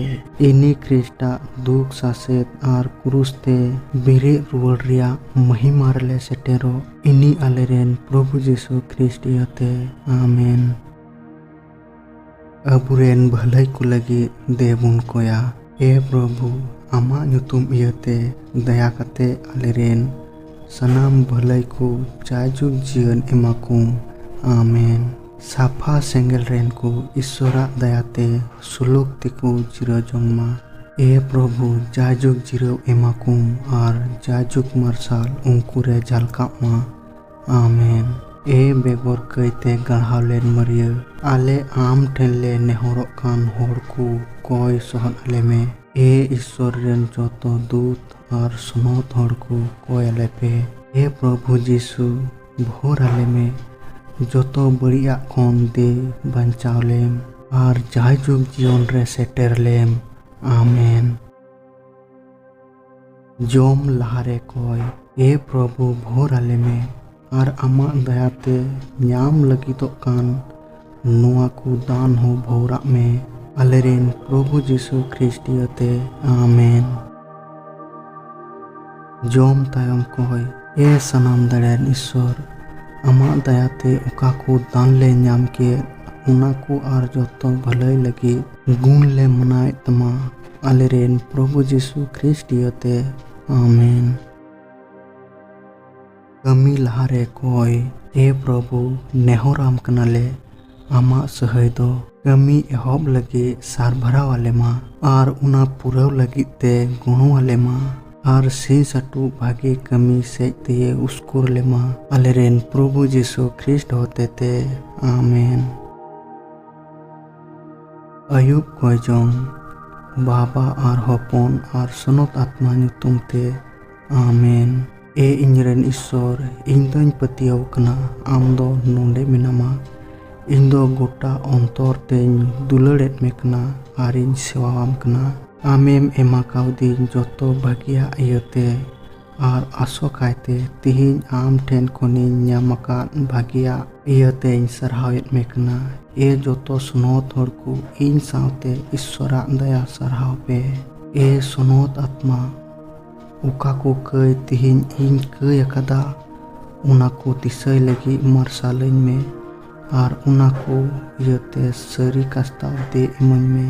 ᱤᱱᱤ ᱠᱷᱨᱤᱥᱴᱟᱜ ᱫᱩᱠ ᱥᱟᱥᱮᱛ ᱟᱨ ᱠᱨᱩᱥ ᱛᱮ ᱵᱮᱨᱮᱫ ᱨᱩᱣᱟᱹᱲ ᱨᱮᱭᱟᱜ ᱢᱚᱦᱤᱢᱟ ᱨᱮᱞᱮ ᱥᱮᱴᱮᱨᱚᱜ, ᱤᱱᱤ ᱟᱞᱮᱨᱮᱱ ᱯᱨᱚᱵᱷᱩ ᱡᱤᱥᱩ ᱠᱷᱨᱤᱥᱴ ᱤᱭᱟᱹᱛᱮ᱾ ᱟᱢᱮᱱ᱾ ᱟᱵᱚᱨᱮᱱ ᱵᱷᱟᱹᱞᱟᱹᱭ ᱠᱚ ᱞᱟᱹᱜᱤᱫ ᱫᱮᱵ ᱵᱚᱱ ᱠᱚᱭᱟ᱾ ᱮ ᱯᱨᱚᱵᱷᱩ, ᱟᱢᱟᱜ ᱧᱩᱛᱩᱢ ᱤᱭᱟᱹᱛᱮ ᱫᱟᱭᱟ ᱠᱟᱛᱮ ᱟᱞᱮᱨᱮᱱ ᱥᱟᱱᱟᱢ ᱵᱷᱟᱹᱞᱟᱹᱭ ᱠᱚ ᱡᱟᱭᱡᱩᱜᱽ ᱡᱤᱭᱚᱱ ᱮᱢᱟ ᱠᱚᱢ᱾ ᱟᱢᱮᱱ᱾ ᱥᱟᱯᱷᱟ ᱥᱮᱸᱜᱮᱞ ᱨᱮᱱ ᱠᱚ ᱤᱥᱥᱚᱨᱟᱜ ᱫᱟᱭᱟᱛᱮ ᱥᱩᱞᱩᱠ ᱛᱮᱠᱚ ᱡᱤᱨᱟᱹᱣ ᱡᱚᱝ ᱢᱟ᱾ ᱮ ᱯᱨᱚᱵᱷᱩ, ᱡᱟᱭᱡᱩᱜᱽ ᱡᱤᱨᱟᱹᱣ ᱮᱢᱟ ᱠᱚᱢ ᱟᱨ ᱡᱟᱭᱡᱩᱜᱽ ᱢᱟᱨᱥᱟᱞ ᱩᱱᱠᱩ ᱨᱮ ᱡᱷᱟᱞᱠᱟᱜ ᱢᱟ᱾ ᱟᱢᱮᱱ᱾ ᱮ ᱵᱮᱜᱚᱨ ᱠᱟᱹᱭᱛᱮ ᱜᱟᱲᱦᱟᱣ ᱞᱮᱱ ᱢᱟᱹᱨᱤᱭᱟᱹ, ᱟᱞᱮ ᱟᱢ ᱴᱷᱮᱱ ᱞᱮ ᱱᱮᱦᱚᱨᱚᱜ ᱠᱟᱱ ᱦᱚᱲ ᱠᱚ ᱠᱚᱭ ᱥᱚᱦᱚᱫ ᱟᱞᱮ ᱢᱮ᱾ ᱮ ᱤᱥᱥᱚᱨ ᱨᱮᱱ ᱡᱚᱛᱚ ᱫᱩᱛ ᱟᱨ ᱥᱚᱱᱚᱛ ᱦᱚᱲ ᱠᱚ ᱠᱚᱭ ᱟᱞᱮ ᱯᱮ᱾ ᱮ ᱯᱨᱚᱵᱷᱩ ᱡᱤᱥᱩ, ᱵᱷᱳᱨ ᱟᱞᱮ ᱢᱮ᱾ ᱡᱚᱛᱚ ᱵᱟᱹᱲᱤᱡᱟᱜ ᱠᱷᱚᱱ ᱫᱮ ᱵᱟᱧᱪᱟᱣ ᱞᱮᱢ ᱟᱨ ᱡᱟᱭᱡᱩᱜᱽ ᱡᱤᱭᱚᱱ ᱨᱮ ᱥᱮᱴᱮᱨ ᱞᱮᱢ᱾ ᱟᱢᱮᱱ᱾ ᱡᱚᱢ ᱞᱟᱦᱟᱨᱮ ᱠᱚᱭ᱾ ᱮ ᱯᱨᱚᱵᱷᱩ, ᱵᱷᱳᱨ ᱟᱞᱮ ᱢᱮ ᱟᱨ ᱟᱢᱟᱜ ᱫᱟᱭᱟᱛᱮ ᱧᱟᱢ ᱞᱟᱹᱜᱤᱫᱚᱜ ᱠᱟᱱ ᱱᱚᱣᱟ ᱠᱚ ᱫᱟᱱ ᱦᱚᱸ ᱵᱷᱳᱨᱟᱜ ᱢᱮ᱾ ᱟᱞᱮᱨᱮᱱ ᱯᱨᱚᱵᱷᱩ ᱡᱤᱥᱩ ᱠᱷᱨᱤᱥᱴ ᱤᱭᱟᱹᱛᱮ᱾ ᱟᱢᱮᱱ᱾ ᱡᱚᱢ ᱛᱟᱭᱚᱢ ᱠᱚᱭ᱾ ᱮ ᱥᱟᱱᱟᱢ ᱫᱟᱲᱮᱭᱟᱱ ᱤᱥᱥᱚᱨ, ᱟᱢᱟᱜ ᱫᱟᱭᱟᱛᱮ ᱚᱠᱟ ᱠᱚ ᱫᱟᱱ ᱞᱮ ᱧᱟᱢ ᱠᱮᱫ, ᱚᱱᱟ ᱠᱚ ᱟᱨ ᱡᱚᱛᱚ ᱵᱷᱟᱹᱞᱟᱹᱭ ᱞᱟᱹᱜᱤᱫ ᱜᱩᱱ ᱞᱮ ᱢᱟᱱᱟᱣᱮᱫ ᱛᱟᱢᱟ, ᱟᱞᱮᱨᱮᱱ ᱯᱨᱚᱵᱷᱩ ᱡᱤᱥᱩ ᱠᱷᱨᱤᱥᱴ ᱤᱭᱟᱹᱛᱮ᱾ ᱟᱢᱮᱱ᱾ ᱠᱟᱹᱢᱤ ᱞᱟᱦᱟᱨᱮ ᱠᱚᱭ᱾ ᱮ ᱯᱨᱚᱵᱷᱩ, ᱱᱮᱦᱚᱨᱟᱢ ᱠᱟᱱᱟᱞᱮ, ᱟᱢᱟᱜ ᱥᱟᱹᱦᱟᱹᱭ ᱫᱚ ᱠᱟᱹᱢᱤ ᱮᱦᱚᱵ ᱞᱟᱹᱜᱤᱫ ᱥᱟᱨᱵᱷᱟᱨᱟᱣ ᱟᱞᱮ ᱢᱟ ᱟᱨ ᱚᱱᱟ ᱯᱩᱨᱟᱹᱣ ᱞᱟᱹᱜᱤᱫ ᱛᱮ ᱜᱚᱲᱚ ᱟᱞᱮ ᱢᱟ᱾ ᱟᱨ ᱥᱤᱧ ᱥᱟᱹᱴᱩ ᱵᱷᱟᱜᱮ ᱠᱟᱹᱢᱤ ᱥᱮᱡ ᱛᱮᱭᱮ ᱩᱥᱠᱩᱨ ᱞᱮᱢᱟ, ᱟᱞᱮᱨᱮᱱ ᱯᱨᱚᱵᱷᱩ ᱡᱤᱥᱩ ᱠᱷᱨᱤᱥᱴ ᱦᱚᱛᱮᱛᱮ᱾ ᱟᱢᱮᱱ᱾ ᱟᱹᱭᱩᱵ ᱠᱚᱭᱡᱚᱝ᱾ ᱵᱟᱵᱟ ᱟᱨ ᱦᱚᱯᱚᱱ ᱟᱨ ᱥᱚᱱᱚᱛ ᱟᱛᱢᱟ ᱧᱩᱛᱩᱢ ᱛᱮ᱾ ᱟᱢᱮᱱ᱾ ᱮ ᱤᱧᱨᱮᱱ ᱤᱥᱥᱚᱨ, ᱤᱧ ᱫᱚᱧ ᱯᱟᱹᱛᱭᱟᱹᱣ ᱠᱟᱱᱟ ᱟᱢ ᱫᱚ ᱱᱚᱰᱮ ᱢᱮᱱᱟᱢᱟ᱾ ᱤᱧ ᱫᱚ ᱜᱚᱴᱟ ᱚᱱᱛᱚᱨ ᱛᱮᱧ ᱫᱩᱞᱟᱹᱲᱮᱫ ᱢᱮ ᱠᱟᱱᱟ ᱟᱨᱤᱧ ᱥᱮᱣᱟᱣᱟᱢ ᱠᱟᱱᱟ᱾ ᱟᱢᱮᱢ ᱮᱢᱟ ᱠᱟᱣᱫᱤᱧ ᱡᱚᱛᱚ ᱵᱷᱟᱹᱜᱤᱭᱟᱜ ᱤᱭᱟᱹᱛᱮ, ᱟᱨ ᱟᱥᱚᱠᱟᱭᱛᱮ ᱛᱤᱦᱤᱧ ᱟᱢ ᱴᱷᱮᱱ ᱠᱷᱚᱱᱤᱧ ᱧᱟᱢ ᱟᱠᱟᱫ ᱵᱷᱟᱹᱜᱤᱭᱟᱜ ᱤᱭᱟᱹᱛᱮᱧ ᱥᱟᱨᱦᱟᱣᱮᱫ ᱢᱮ ᱠᱟᱱᱟ᱾ ᱮ ᱡᱚᱛᱚ ᱥᱚᱱᱚᱛ ᱦᱚᱲ ᱠᱚ, ᱤᱧ ᱥᱟᱶᱛᱮ ᱤᱥᱥᱚᱨᱟᱜ ᱫᱟᱭᱟ ᱥᱟᱨᱦᱟᱣ ᱯᱮ᱾ ᱮ ᱥᱚᱱᱚᱛ ᱟᱛᱢᱟ, ᱚᱠᱟ ᱠᱚ ᱠᱟᱹᱭ ᱛᱤᱦᱤᱧ ᱤᱧ ᱠᱟᱹᱭ ᱟᱠᱟᱫᱟ, ᱚᱱᱟ ᱠᱚ ᱫᱤᱥᱟᱹᱭ ᱞᱟᱹᱜᱤᱫ ᱢᱟᱨᱥᱟᱞᱟᱹᱧ ᱢᱮ, ᱟᱨ ᱚᱱᱟ ᱠᱚ ᱤᱭᱟᱹᱛᱮ ᱥᱟᱹᱨᱤ ᱠᱟᱥᱛᱟᱣ ᱫᱮ ᱤᱢᱟᱹᱧ ᱢᱮ᱾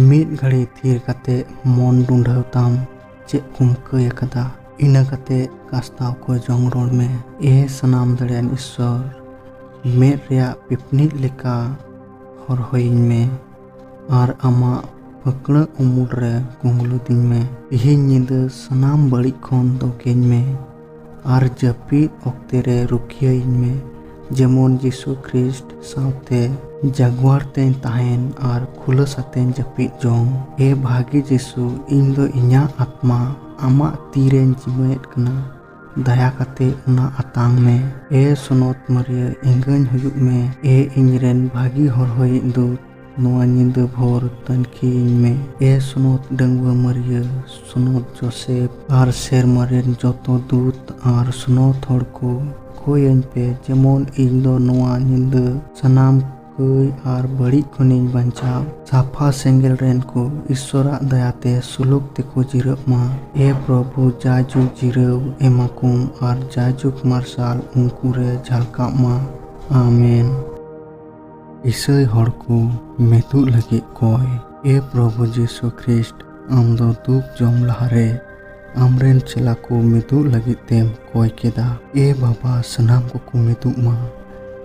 ᱢᱤᱫ ᱜᱷᱟᱹᱲᱤ ᱛᱷᱤᱨ ᱠᱟᱛᱮ ᱢᱚᱱ ᱰᱩᱸᱰᱷᱟᱹᱣ ᱛᱟᱢ, ᱪᱮᱫ ᱠᱚᱢ ᱠᱟᱹᱭ ᱟᱠᱟᱫᱟ, ᱤᱱᱟᱹ ᱠᱟᱛᱮ ᱠᱟᱥᱛᱟᱣ ᱠᱚᱭᱡᱚᱝ ᱨᱚᱲ ᱢᱮ᱾ ᱮ ᱥᱟᱱᱟᱢ ᱫᱟᱲᱮᱭᱟᱱ ᱤᱥᱥᱚᱨ, ᱢᱮᱫ ᱨᱮᱭᱟᱜ ᱯᱤᱯᱱᱤᱡ ᱞᱮᱠᱟ ᱦᱚᱨᱦᱚᱭᱤᱧ ᱢᱮ, ᱟᱨ ᱟᱢᱟᱜ ᱯᱷᱟᱹᱠᱲᱟᱹᱜ ᱩᱢᱩᱞ ᱨᱮ ᱜᱩᱝᱞᱩᱫᱤᱧ ᱢᱮ᱾ ᱛᱤᱦᱤᱧ ᱧᱤᱫᱟᱹ ᱥᱟᱱᱟᱢ ᱵᱟᱹᱲᱤᱡ ᱠᱷᱚᱱ ᱫᱚᱜᱮᱧ ᱢᱮ, ᱟᱨ ᱡᱟᱹᱯᱤᱫ ᱚᱠᱛᱮ ᱨᱮ ᱨᱩᱠᱷᱤᱭᱟᱹᱭᱤᱧ ᱢᱮ, ᱡᱮᱢᱚᱱ ᱡᱤᱥᱩ ᱠᱷᱨᱤᱥᱴ ᱥᱟᱶᱛᱮ ᱡᱟᱜᱩᱣᱟᱨ ᱛᱮᱧ ᱛᱟᱦᱮᱱ ᱟᱨ ᱠᱷᱩᱞᱟᱹᱥ ᱟᱛᱮᱧ ᱡᱟᱹᱯᱤᱫ ᱡᱚᱝ᱾ ᱮ ᱵᱷᱟᱹᱜᱤ ᱡᱤᱥᱩ, ᱤᱧ ᱫᱚ ᱤᱧᱟᱹᱜ ᱟᱛᱢᱟ ᱟᱢᱟᱜ ᱛᱤᱨᱮᱧ ᱡᱤᱢᱟᱹᱭᱮᱫ ᱠᱟᱱᱟ, ᱫᱟᱭᱟ ᱠᱟᱛᱮ ᱚᱱᱟ ᱟᱛᱟᱝ ᱢᱮ᱾ ᱮ ᱥᱚᱱᱚᱛ ᱢᱟᱹᱨᱤᱭᱟᱹ, ᱮᱸᱜᱟᱹᱧ ᱦᱩᱭᱩᱜ ᱢᱮ᱾ ᱮ ᱤᱧᱨᱮᱱ ᱵᱷᱟᱹᱜᱤ ᱦᱚᱨᱦᱚᱭᱤᱡ ᱫᱩᱛ, ᱱᱚᱣᱟ ᱧᱤᱫᱟᱹ ᱵᱷᱳᱨ ᱛᱟᱹᱱᱠᱷᱤᱭᱟᱹᱧ ᱢᱮ᱾ ᱮ ᱥᱚᱱᱚᱛ ᱰᱟᱺᱜᱩᱣᱟᱹ ᱢᱟᱹᱨᱤᱭᱟᱹ, ᱥᱚᱱᱚᱛ ᱡᱳᱥᱮᱯ ᱟᱨ ᱥᱮᱨᱢᱟ ᱨᱮᱱ ᱡᱚᱛᱚ ᱫᱩᱛ ᱟᱨ ᱥᱚᱱᱚᱛ ᱦᱚᱲ ᱠᱚ ᱠᱚᱭᱟᱹᱧ ᱯᱮ, ᱡᱮᱢᱚᱱ ᱤᱧ ᱫᱚ ᱱᱚᱣᱟ ᱧᱤᱫᱟᱹ ᱥᱟᱱᱟᱢ ᱠᱟᱹᱭ ᱟᱨ ᱵᱟᱹᱲᱤᱡ ᱠᱷᱚᱱᱤᱧ ᱵᱟᱧᱪᱟᱣ᱾ ᱥᱟᱯᱷᱟ ᱥᱮᱸᱜᱮᱞ ᱨᱮᱱ ᱠᱚ ᱤᱥᱥᱚᱨᱟᱜ ᱫᱟᱭᱟᱛᱮ ᱥᱩᱞᱩᱠ ᱛᱮᱠᱚ ᱡᱤᱨᱟᱹᱜ ᱢᱟ᱾ ᱮ ᱯᱨᱚᱵᱷᱩ, ᱡᱟᱭᱡᱩᱜᱽ ᱡᱤᱨᱟᱹᱣ ᱮᱢᱟ ᱠᱚᱢ ᱟᱨ ᱡᱟᱭᱡᱩᱜᱽ ᱢᱟᱨᱥᱟᱞ ᱩᱱᱠᱩ ᱨᱮ ᱡᱷᱟᱞᱠᱟᱜ ᱢᱟ᱾ ᱟᱢᱮᱱ᱾ ᱤᱥᱟᱹᱭ ᱦᱚᱲ ᱠᱚ ᱢᱤᱫᱚᱜ ᱞᱟᱹᱜᱤᱫ ᱠᱚᱭ᱾ ᱮ ᱯᱨᱚᱵᱷᱩ ᱡᱤᱥᱩ ᱠᱷᱨᱤᱥᱴ, ᱟᱢ ᱫᱚ ᱫᱩᱠ ᱡᱚᱢ ᱞᱟᱦᱟᱨᱮ ᱟᱢᱨᱮᱱ ᱪᱮᱞᱟ ᱠᱚ ᱢᱤᱫᱚᱜ ᱞᱟᱹᱜᱤᱫ ᱛᱮᱢ ᱠᱚᱭ ᱠᱮᱫᱟ᱾ ᱮ ᱵᱟᱵᱟ, ᱥᱟᱱᱟᱢ ᱠᱚᱠᱚ ᱢᱤᱫᱚᱜ ᱢᱟ,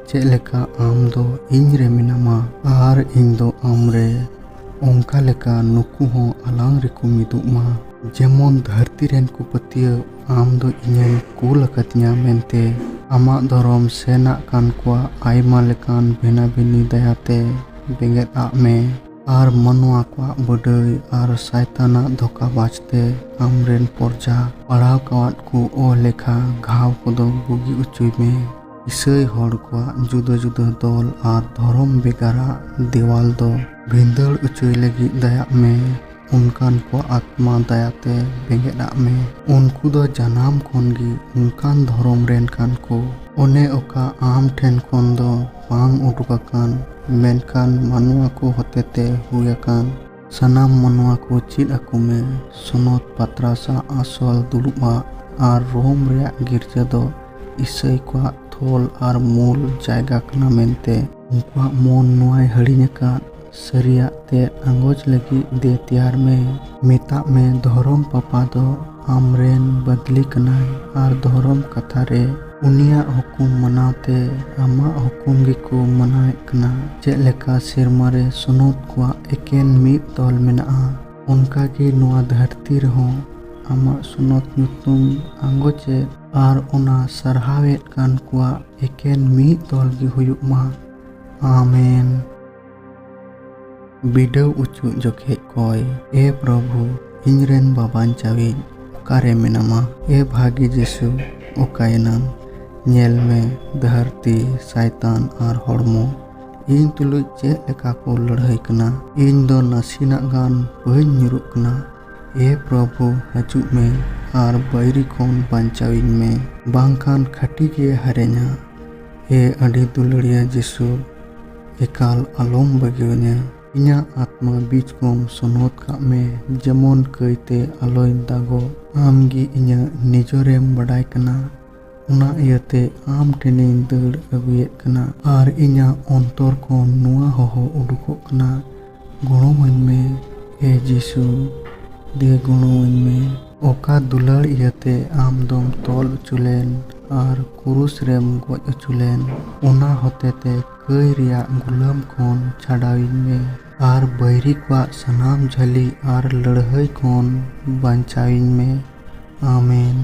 ᱪᱮᱫ ᱞᱮᱠᱟ ᱟᱢ ᱫᱚ ᱤᱧ ᱨᱮ ᱢᱮᱱᱟᱢᱟ ᱟᱨ ᱤᱧ ᱫᱚ ᱟᱢ ᱨᱮ, ᱚᱱᱠᱟ ᱞᱮᱠᱟ ᱱᱩᱠᱩ ᱦᱚᱸ ᱟᱞᱟᱝ ᱨᱮᱠᱚ ᱢᱤᱫᱚᱜ ᱢᱟ᱾ ᱡᱮᱢᱚᱱ ᱫᱷᱟᱹᱨᱛᱤ ᱨᱮᱱ ᱠᱚ ᱯᱟᱹᱛᱭᱟᱹᱣ, ᱟᱢ ᱫᱚ ᱤᱧᱮᱢ ᱠᱩᱞ ᱟᱠᱟᱫᱤᱧᱟ ᱢᱮᱱᱛᱮ᱾ ᱟᱢᱟᱜ ᱫᱷᱚᱨᱚᱢ ᱥᱮᱱᱟᱜ ᱠᱟᱱ ᱠᱚᱣᱟᱜ ᱟᱭᱢᱟ ᱞᱮᱠᱟᱱ ᱵᱷᱤᱱᱟᱹ ᱵᱷᱤᱱᱤ ᱫᱟᱭᱟᱛᱮ ᱵᱮᱸᱜᱮᱫ ᱟᱜ ᱢᱮ᱾ ᱟᱨ ᱢᱟᱱᱣᱟ ᱠᱚᱣᱟᱜ ᱵᱟᱹᱰᱟᱹᱭ ᱟᱨ ᱥᱟᱭᱛᱟᱱᱟᱜ ᱫᱷᱳᱠᱟᱵᱟᱡᱽ ᱛᱮ ᱟᱢᱨᱮᱱ ᱯᱚᱨᱡᱟ ᱯᱟᱲᱟᱣ ᱠᱟᱣᱟᱫ ᱠᱚ ᱚᱞᱮᱠᱷᱟ ᱜᱷᱟᱣ ᱠᱚᱫᱚ ᱵᱩᱜᱤ ᱚᱪᱚᱭ ᱢᱮ᱾ ᱤᱥᱟᱹᱭ ᱦᱚᱲ ᱠᱚᱣᱟᱜ ᱡᱩᱫᱟᱹ ᱡᱩᱫᱟᱹ ᱫᱚᱞ ᱟᱨ ᱫᱷᱚᱨᱚᱢ ᱵᱷᱮᱜᱟᱨᱟᱜ ᱫᱮᱣᱟᱞ ᱫᱚ ᱵᱷᱤᱸᱫᱟᱹᱲ ᱚᱪᱚᱭ ᱞᱟᱹᱜᱤᱫ ᱫᱟᱭᱟᱜ ᱢᱮ᱾ ᱚᱱᱠᱟᱱ ᱠᱚ ᱟᱛᱢᱟ ᱫᱟᱭᱟᱛᱮ ᱵᱮᱸᱜᱮᱫ ᱟᱜ ᱢᱮ᱾ ᱩᱱᱠᱩ ᱫᱚ ᱡᱟᱱᱟᱢ ᱠᱷᱚᱱ ᱜᱮ ᱚᱱᱠᱟᱱ ᱫᱷᱚᱨᱚᱢ ᱨᱮᱱ ᱠᱟᱱ ᱠᱚ, ᱚᱱᱮ ᱚᱠᱟ ᱟᱢ ᱴᱷᱮᱱ ᱠᱷᱚᱱ ᱫᱚ ᱵᱟᱝ ᱩᱰᱩᱠ ᱟᱠᱟᱱ, ᱢᱮᱱᱠᱷᱟᱱ ᱢᱟᱱᱣᱟ ᱠᱚ ᱦᱚᱛᱮᱛᱮ ᱦᱩᱭ ᱟᱠᱟᱱ᱾ ᱥᱟᱱᱟᱢ ᱢᱟᱱᱣᱟ ᱠᱚ ᱪᱮᱫ ᱟᱠᱚ ᱢᱮ, ᱥᱚᱱᱚᱛ ᱯᱟᱛᱨᱟᱥ ᱟᱜ ᱟᱥᱚᱞ ᱫᱩᱲᱩᱵ ᱟᱜ ᱟᱨ ᱨᱳᱢ ᱨᱮᱭᱟᱜ ᱜᱤᱨᱡᱟᱹ ᱫᱚ ᱤᱥᱟᱹᱭ ᱠᱚᱣᱟᱜ ᱛᱷᱚᱞ ᱟᱨ ᱢᱩᱞ ᱡᱟᱭᱜᱟ ᱠᱟᱱᱟ ᱢᱮᱱᱛᱮ᱾ ᱩᱱᱠᱩᱣᱟᱜ ᱢᱚᱱ ᱱᱚᱣᱟᱭ ᱦᱟᱹᱲᱤᱧ ᱟᱠᱟᱫ, ᱥᱟᱹᱨᱤᱭᱟᱜ ᱛᱮ ᱟᱸᱜᱚᱪ ᱞᱟᱹᱜᱤᱫ ᱫᱮ ᱛᱮᱭᱟᱨ ᱢᱮ᱾ ᱢᱮᱛᱟᱜ ᱢᱮ, ᱫᱷᱚᱨᱚᱢ ᱯᱟᱯᱟ ᱫᱚ ᱟᱢᱨᱮᱱ ᱵᱟᱫᱞᱤ ᱠᱟᱱᱟᱭ ᱟᱨ ᱫᱷᱚᱨᱚᱢ ᱠᱟᱛᱷᱟ ᱨᱮ ᱩᱱᱤᱭᱟᱜ ᱦᱩᱠᱩᱢ ᱢᱟᱱᱟᱣ ᱛᱮ ᱟᱢᱟᱜ ᱦᱩᱠᱩᱢ ᱜᱮᱠᱚ ᱢᱟᱱᱟᱣᱮᱫ ᱠᱟᱱᱟ᱾ ᱪᱮᱫ ᱞᱮᱠᱟ ᱥᱮᱨᱢᱟ ᱨᱮ ᱥᱚᱱᱚᱛ ᱠᱚᱣᱟᱜ ᱮᱠᱮᱱ ᱢᱤᱫ ᱫᱚᱞ ᱢᱮᱱᱟᱜᱼᱟ, ᱚᱱᱠᱟ ᱜᱮ ᱱᱚᱣᱟ ᱫᱷᱟᱹᱨᱛᱤ ᱨᱮᱦᱚᱸ ᱟᱢᱟᱜ ᱥᱚᱱᱚᱛ ᱧᱩᱛᱩᱢ ᱟᱸᱜᱚᱪᱮᱫ ᱟᱨ ᱚᱱᱟ ᱥᱟᱨᱦᱟᱣᱮᱫ ᱠᱟᱱ ᱠᱚᱣᱟᱜ ᱮᱠᱮᱱ ᱢᱤᱫ ᱫᱚᱞ ᱜᱮ ᱦᱩᱭᱩᱜ ᱢᱟ᱾ ᱟᱢᱮᱱ᱾ ᱵᱤᱰᱟᱹᱣ ᱚᱪᱚᱜ ᱡᱚᱠᱷᱮᱡ ᱠᱚᱭ, ᱮ ᱯᱨᱚᱵᱷᱩ, ᱤᱧᱨᱮᱱ ᱵᱟᱵᱟᱧᱪᱟᱣᱤᱡ, ᱚᱠᱟᱨᱮ ᱢᱮᱱᱟᱢᱟ? ᱮ ᱵᱷᱟᱹᱜᱤ ᱡᱤᱥᱩ, ᱚᱠᱟᱭᱮᱱᱟᱢ? ᱧᱮᱞ ᱢᱮ, ᱫᱷᱟᱹᱨᱛᱤ, ᱥᱟᱭᱛᱟᱱ ᱟᱨ ᱦᱚᱲᱢᱚ ᱤᱧ ᱛᱩᱞᱩᱡ ᱪᱮᱫ ᱞᱮᱠᱟ ᱠᱚ ᱞᱟᱹᱲᱦᱟᱹᱭ ᱠᱟᱱᱟ᱾ ᱤᱧ ᱫᱚ ᱱᱟᱥᱮᱱᱟᱜ ᱜᱟᱱ ᱵᱟᱹᱧ ᱧᱩᱨᱩᱜ ᱠᱟᱱᱟ᱾ ᱮ ᱯᱨᱚᱵᱷᱩ, ᱦᱤᱡᱩᱜ ᱢᱮ ᱟᱨ ᱵᱟᱹᱭᱨᱤ ᱠᱷᱚᱱ ᱵᱟᱧᱪᱟᱣᱤᱧ ᱢᱮ, ᱵᱟᱝᱠᱷᱟᱱ ᱠᱷᱟᱹᱴᱤ ᱜᱮ ᱦᱟᱨᱮᱧᱟ᱾ ᱮ ᱟᱹᱰᱤ ᱫᱩᱞᱟᱹᱲᱤᱭᱟᱹ ᱡᱤᱥᱩ, ᱮᱠᱟᱞ ᱟᱞᱚᱢ ᱵᱟᱹᱜᱤᱣᱟᱹᱧᱟ᱾ ᱤᱧᱟᱹᱜ ᱟᱛᱢᱟ ᱵᱤᱪ ᱠᱚᱢ ᱥᱚᱱᱚᱛ ᱠᱟᱜ ᱢᱮ, ᱡᱮᱢᱚᱱ ᱠᱟᱹᱭᱛᱮ ᱟᱞᱚᱧ ᱫᱟᱜᱚᱜ᱾ ᱟᱢ ᱜᱮ ᱤᱧᱟᱹᱜ ᱱᱤᱡᱚᱨᱮᱢ ᱵᱟᱰᱟᱭ ᱠᱟᱱᱟ, ᱚᱱᱟ ᱤᱭᱟᱹᱛᱮ ᱟᱢ ᱴᱷᱮᱱᱤᱧ ᱫᱟᱹᱲ ᱟᱹᱜᱩᱭᱮᱫ ᱠᱟᱱᱟ᱾ ᱟᱨ ᱤᱧᱟᱹᱜ ᱚᱱᱛᱚᱨ ᱠᱷᱚᱱ ᱱᱚᱣᱟ ᱦᱚᱦᱚ ᱩᱰᱩᱠᱚᱜ ᱠᱟᱱᱟ, ᱜᱚᱲᱚᱣᱟᱹᱧ ᱢᱮ, ᱮ ᱡᱤᱥᱩ, ᱫᱮ ᱜᱚᱲᱚᱣᱟᱹᱧ ᱢᱮ᱾ ᱚᱠᱟ ᱫᱩᱞᱟᱹᱲ ᱤᱭᱟᱹᱛᱮ ᱟᱢ ᱫᱚᱢ ᱛᱚᱞ ᱦᱚᱪᱚ ᱞᱮᱱ, ᱟᱨ ᱠᱩᱨᱩᱥ ᱨᱮᱢ ᱜᱚᱡ ᱦᱚᱪᱚ ᱞᱮᱱ, ᱚᱱᱟ ᱦᱚᱛᱮᱛᱮ ᱠᱟᱹᱭ ᱨᱮᱭᱟᱜ ᱜᱩᱞᱟᱹᱢ ᱠᱷᱚᱱ ᱪᱷᱟᱰᱟᱣᱤᱧ ᱢᱮ ᱟᱨ ᱵᱟᱹᱭᱨᱤ ᱠᱚᱣᱟᱜ ᱥᱟᱱᱟᱢ ᱡᱷᱟᱹᱞᱤ ᱟᱨ ᱞᱟᱹᱲᱦᱟᱹᱭ ᱠᱷᱚᱱ ᱵᱟᱧᱪᱟᱣᱤᱧ ᱢᱮ᱾ ᱟᱢᱮᱱ᱾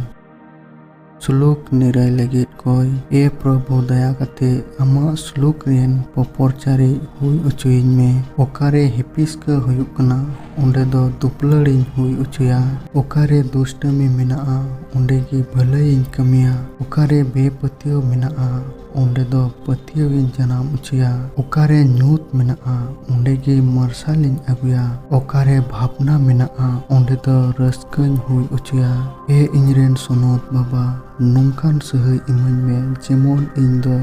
ᱥᱩᱞᱩᱠ ᱱᱤᱨᱟᱹᱭ ᱞᱟᱹᱜᱤᱫ ᱠᱚᱭ᱾ ᱮ ᱯᱨᱚᱵᱷᱩ, ᱫᱟᱭᱟ ᱠᱟᱛᱮ ᱟᱢᱟᱜ ᱥᱩᱞᱩᱠ ᱨᱮᱱ ᱯᱚᱯᱚᱨᱪᱟᱨᱤ ᱦᱩᱭ ᱦᱚᱪᱚᱭᱤᱧ ᱢᱮ᱾ ᱚᱠᱟᱨᱮ ᱦᱤᱯᱤᱥᱠᱟᱹ ᱦᱩᱭᱩᱜ ᱠᱟᱱᱟ, ᱚᱸᱰᱮ ᱫᱚ ᱫᱩᱯᱞᱟᱹᱲᱤᱧ ᱦᱩᱭ ᱦᱚᱪᱚᱭᱟ᱾ ᱚᱠᱟᱨᱮ ᱫᱩᱥᱴᱟᱹᱢᱤ ᱢᱮᱱᱟᱜᱼᱟ, ᱚᱸᱰᱮ ᱜᱮ ᱵᱷᱟᱹᱞᱟᱹᱭᱤᱧ ᱠᱟᱹᱢᱤᱭᱟ᱾ ᱚᱠᱟᱨᱮ ᱵᱮᱯᱟᱹᱛᱭᱟᱹᱣ ᱢᱮᱱᱟᱜᱼᱟ, ᱚᱸᱰᱮ ᱫᱚ ᱯᱟᱹᱛᱭᱟᱹᱣᱤᱧ ᱡᱟᱱᱟᱢ ᱦᱚᱪᱚᱭᱟ᱾ ᱚᱠᱟᱨᱮ ᱧᱩᱛ ᱢᱮᱱᱟᱜᱼᱟ, ᱚᱸᱰᱮ ᱜᱮ ᱢᱟᱨᱥᱟᱞᱤᱧ ᱟᱹᱜᱩᱭᱟ᱾ ᱚᱠᱟᱨᱮ ᱵᱷᱟᱵᱽᱱᱟ ᱢᱮᱱᱟᱜᱼᱟ, ᱚᱸᱰᱮ ᱫᱚ ᱨᱟᱹᱥᱠᱟᱹᱧ ᱦᱩᱭ ᱦᱚᱪᱚᱭᱟ᱾ ᱮ ᱤᱧᱨᱮᱱ ᱥᱚᱱᱚᱛ ᱵᱟᱵᱟ, ᱱᱚᱝᱠᱟᱱ ᱥᱟᱹᱦᱟᱹᱭ ᱤᱢᱟᱹᱧ ᱢᱮ, ᱡᱮᱢᱚᱱ ᱤᱧ ᱫᱚ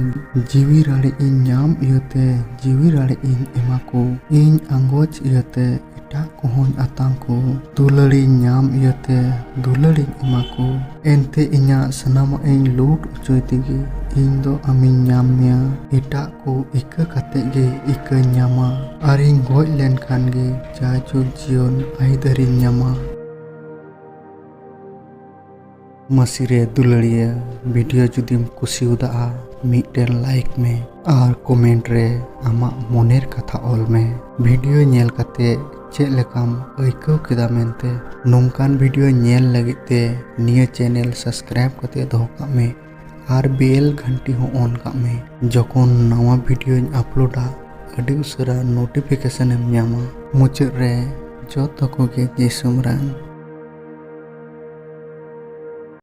ᱡᱤᱣᱤ ᱨᱟᱲᱮᱡ ᱤᱧ ᱧᱟᱢ ᱤᱭᱟᱹᱛᱮ ᱡᱤᱣᱤ ᱨᱟᱲᱮᱡ ᱤᱧ ᱮᱢᱟ ᱠᱚ᱾ ᱤᱧ ᱟᱸᱜᱚᱪ ᱤᱭᱟᱹᱛᱮ ᱮᱴᱟᱜ ᱠᱚᱦᱚᱸᱧ ᱟᱛᱟᱝ ᱠᱚ᱾ ᱫᱩᱞᱟᱹᱲᱤᱧ ᱧᱟᱢ ᱤᱭᱟᱹᱛᱮ ᱫᱩᱞᱟᱹᱲᱤᱧ ᱮᱢᱟ ᱠᱚ᱾ ᱮᱱᱛᱮ ᱤᱧᱟᱜ ᱥᱟᱱᱟᱢᱟᱜ ᱤᱧ ᱞᱩᱴ ᱦᱚᱪᱚᱭ ᱛᱮᱜᱮ ᱤᱧ ᱫᱚ ᱟᱢᱤᱧ ᱧᱟᱢ ᱢᱮᱭᱟ᱾ ᱮᱴᱟᱜ ᱠᱚ ᱤᱠᱟᱹ ᱠᱟᱛᱮ ᱜᱮ ᱤᱠᱟᱹᱧ ᱧᱟᱢᱟ᱾ ᱟᱨᱤᱧ ᱜᱚᱡ ᱞᱮᱱᱠᱷᱟᱱ ᱜᱮ ᱡᱟᱭᱡᱩᱜᱽ ᱡᱤᱭᱚᱱ ᱟᱹᱭᱫᱟᱹᱨᱤᱧ ᱧᱟᱢᱟ᱾ ᱢᱟᱹᱥᱤ ᱨᱮ ᱫᱩᱞᱟᱹᱲᱤᱭᱟᱹ, ᱵᱷᱤᱰᱤᱭᱳ ᱡᱩᱫᱤᱢ ᱠᱩᱥᱤᱣᱟᱫᱟᱜᱼᱟ, ᱢᱤᱫᱴᱮᱱ ᱞᱟᱭᱤᱠ ᱢᱮ ᱟᱨ ᱠᱚᱢᱮᱱᱴ ᱨᱮ ᱟᱢᱟᱜ ᱢᱚᱱᱮᱨ ᱠᱟᱛᱷᱟ ᱚᱞ ᱢᱮ᱾ ᱵᱷᱤᱰᱤᱭᱳ ᱧᱮᱞ ᱠᱟᱛᱮ ᱪᱮᱫ ᱞᱮᱠᱟᱢ ᱟᱹᱭᱠᱟᱹᱣ ᱠᱮᱫᱟ ᱢᱮᱱᱛᱮ᱾ ᱱᱚᱝᱠᱟᱱ ᱵᱷᱤᱰᱤᱭᱳ ᱧᱮᱞ ᱞᱟᱹᱜᱤᱫ ᱛᱮ ᱱᱤᱭᱟᱹ ᱪᱮᱱᱮᱞ ᱥᱟᱵᱥᱠᱨᱟᱭᱤᱵ ᱠᱟᱛᱮ ᱫᱚᱦᱚ ᱠᱟᱜ ᱢᱮ ᱟᱨ ᱵᱮᱞ ᱜᱷᱟᱱᱴᱤ ᱦᱚᱸ ᱚᱱ ᱠᱟᱜ ᱢᱮ᱾ ᱡᱚᱠᱷᱚᱱ ᱱᱟᱣᱟ ᱵᱷᱤᱰᱤᱭᱳᱧ ᱟᱯᱞᱳᱰᱟ, ᱟᱹᱰᱤ ᱩᱥᱟᱹᱨᱟ ᱱᱳᱴᱤᱯᱷᱤᱠᱮᱥᱚᱱ ᱮᱢ ᱧᱟᱢᱟ᱾ ᱢᱩᱪᱟᱹᱫ ᱨᱮ ᱡᱚᱛᱚ ᱠᱚᱜᱮ ᱡᱮ ᱥᱩᱢᱨᱟᱝ᱾